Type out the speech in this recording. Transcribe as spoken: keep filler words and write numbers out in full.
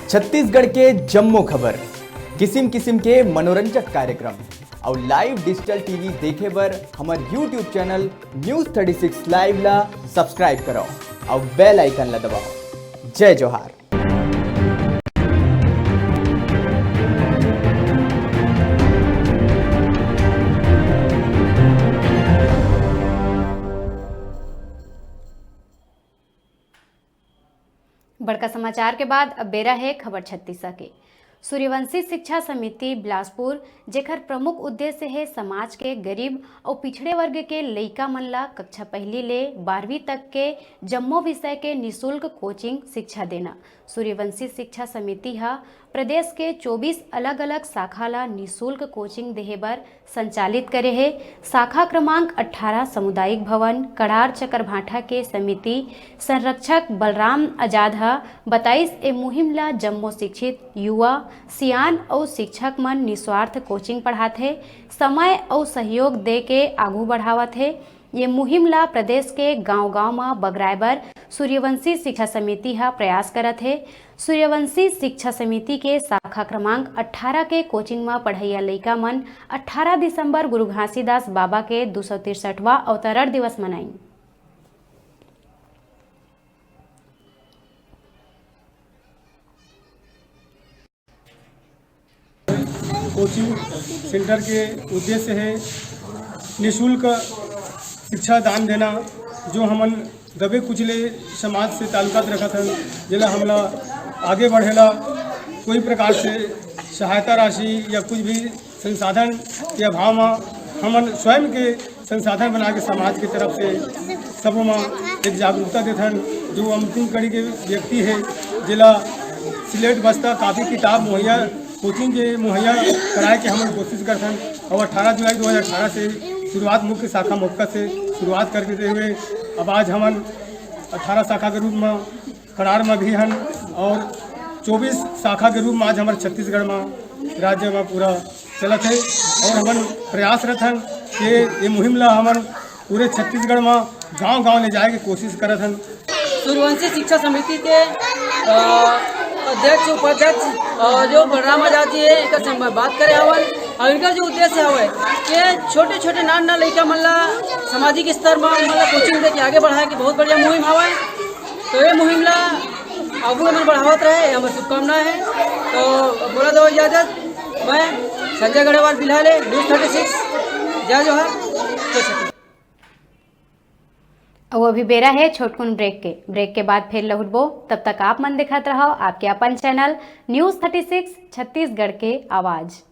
छत्तीसगढ़ के जम्मो खबर, किसिम किसिम के मनोरंजक कार्यक्रम अउ live digital T V देखे बर हमर YouTube channel News thirty six Live ला subscribe करव अउ bell icon ला दबाव। जय जोहार। बड़का समाचार के बाद अब बेरा हे खबर छत्तीसा के। सूर्यवंशी शिक्षा समिति बिलासपुर, जेकर प्रमुख उद्देश्य हे समाज के गरीब अउ पिछड़े वर्ग के लइका मन ला कक्षा पहली ले बारहवीं तक के जम्मो विषय के निशुल्क कोचिंग शिक्षा देना। सूर्यवंशी शिक्षा समिति ह प्रदेश के चौबीस अलग-अलग शाखा ला निशुल्क कोचिंग देहे बर संचालित करे हे। शाखा क्रमांक अट्ठारह सामुदायिक भवन कड़ार चकरभाठा के समिति संरक्षक बलराम आजाद ह बताइस, ए मुहिम ला जम्मो शिक्षित, युवा, सियान अउ शिक्षक मन निस्वार्थ कोचिंग पढ़ात हे, समय अउ सहयोग दे के आगू बढ़ावत हे। ये मुहिम ला प्रदेश के गांव-गांव म बगराए बर सूर्यवंशी शिक्षा समिति ह प्रयास करत हे। सूर्यवंशी शिक्षा समिति के शाखा क्रमांक अट्ठारह के कोचिंग म पढ़इया लइका मन अट्ठारह दिसंबर गुरु घासीदास बाबा के दू सौ तिरसठवां अवतरण दिवस मनाइन। कोचिंग सेंटर के उद्देश्य हे निशुल्क शिक्षा दान देना। जो हमन दबे कुचले समाज से ताल्लुकात रखत हन, जेला हमला आगे बढ़े ला कोई प्रकार से सहायता राशि या कुछ भी संसाधन के अभाव म हमन स्वयं के संसाधन बना के समाज के तरफ से सबो म एक जागरूकता देथन। जो अंतिम कड़ी के व्यक्ति हे, जेला सिलेट, बस्ता, कापी, किताब मुहैया, कोचिंग के मुहैया कराए के हमन कोशिश करथन। और अठारह जुलाई दो हज़ार अठारह से शुरुआत मुख्य शाखा मोक्का से शुरुआत कर देते हुए अब आज हमन अठारह शाखा के रूप में कड़ार में भी हन और चौबीस शाखा के रूप में आज हमारे छत्तीसगढ़ में, राज्य में पूरा चलत हे। और हमन प्रयासरत हन कि ये मुहिम ला हमन पूरे छत्तीसगढ़ में गांव-गांव ले जाए के कोशिश करत हन। सूर्यवंशी शिक्षा समिति के, अ, अध्यक्ष, उपाध्यक्ष, अ, जो बलराम आजाद जी हे, इनकर से हम बात करे हवन। और इनकर जो उद्देश्य हवय कि छोटे-छोटे नान-नान लइका मन ला सामाजिक स्तर म, मतलब, कोचिंग दे के आगे बढ़ाए के बहुत बढ़िया मुहिम हवय। तो ये मुहिम ला आगू मन बढ़ावत रहे, ये हमर शुभकामना हे। तो मोला दो इजाजत, मैं संजय गढ़वाल बिल्हा ले, News thirty six, जय जोहार, जय छत्तीसगढ़। अउ अभी बेरा हे छोटकुन ब्रेक के। ब्रेक के बाद फिर लहुटबो, तब तक आप मन देखत रहव आपके अपन channel News thirty six Chhattisgarh के आवाज।